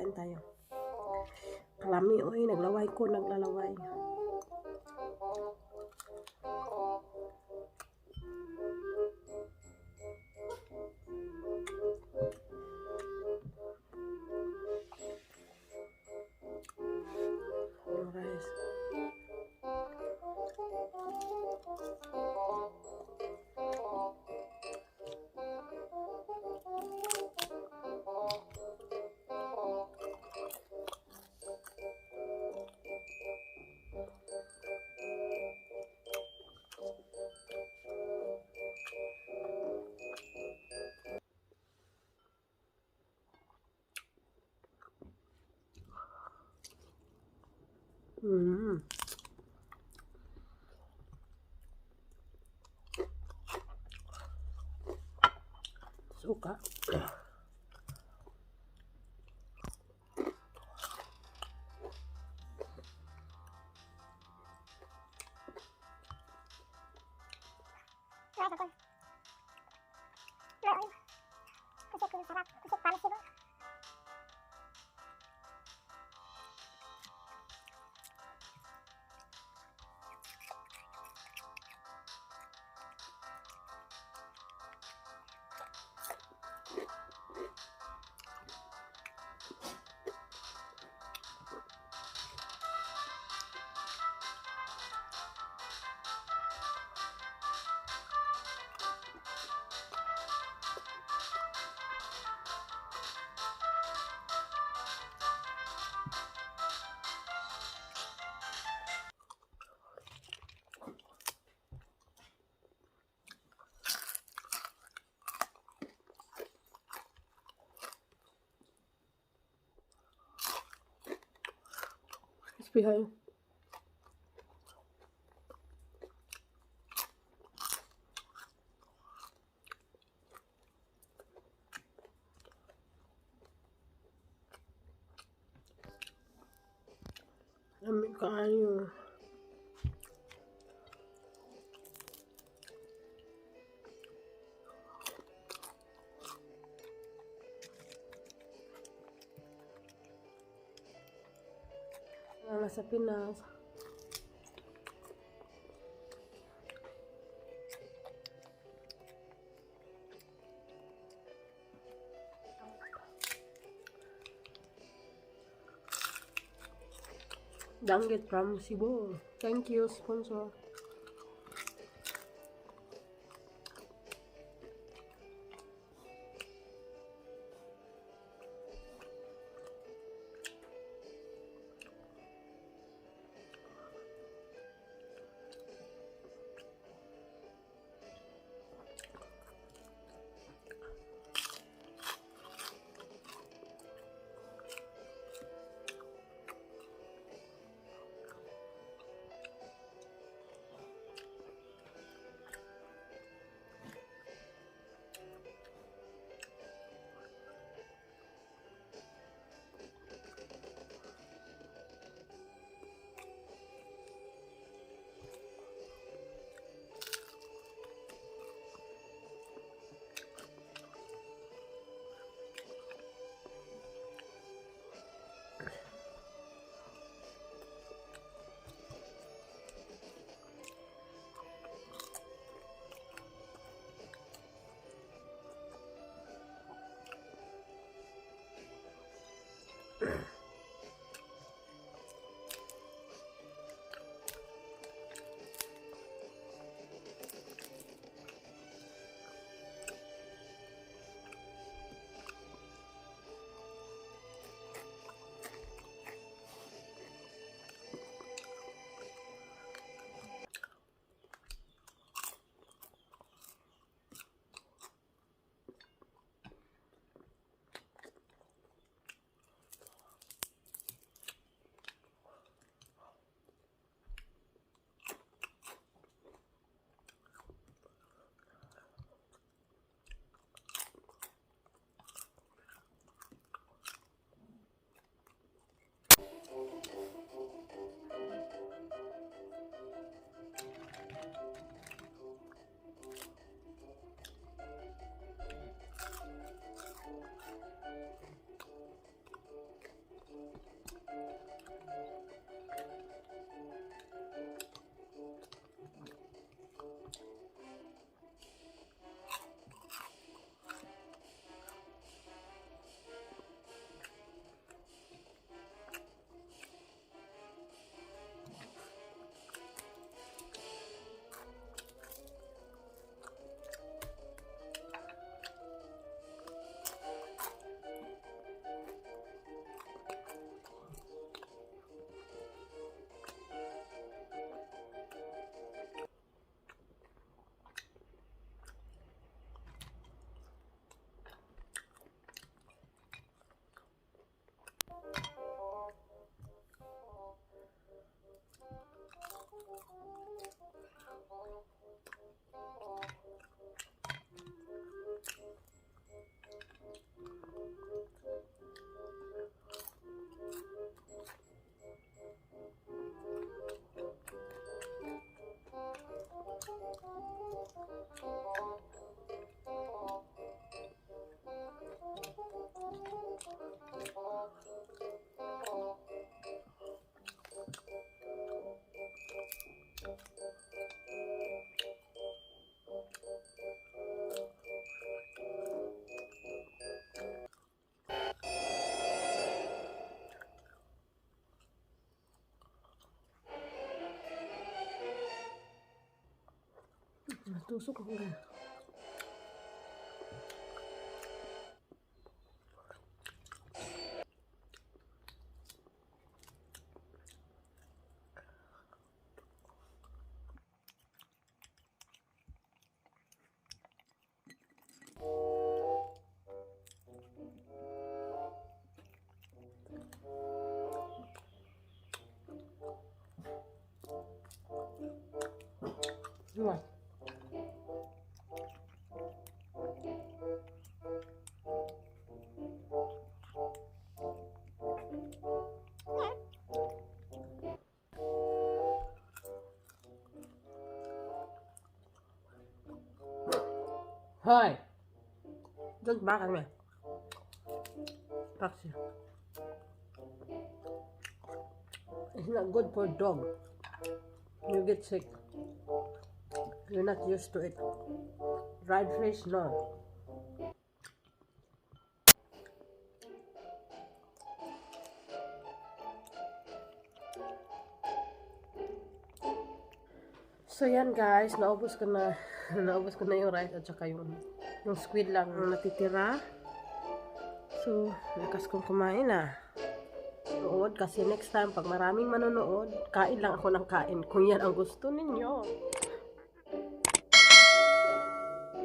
Kain tayo. Kalami, oy, naglaway ko, naglalaway. Yung rice. Suka. Rice ako. Looy. Kasi kung sarap, kasi para siguro. Crispy kayo. Lami kaayo. Nasa Pinas. Danggit from Cebu. Thank you, sponsor. Natusok ako ga. What? Hoy! Don't bark at me. Paxi. It's not good for dog. You get sick. You're not used to it. Dried fish, no. So yan guys, naubos ko na naubos ko na yung rice at saka yung squid lang ang natitira. So, lakas kong kumain ah. Nood kasi next time pag maraming manonood, kain lang ako ng kain kung yan ang gusto ninyo.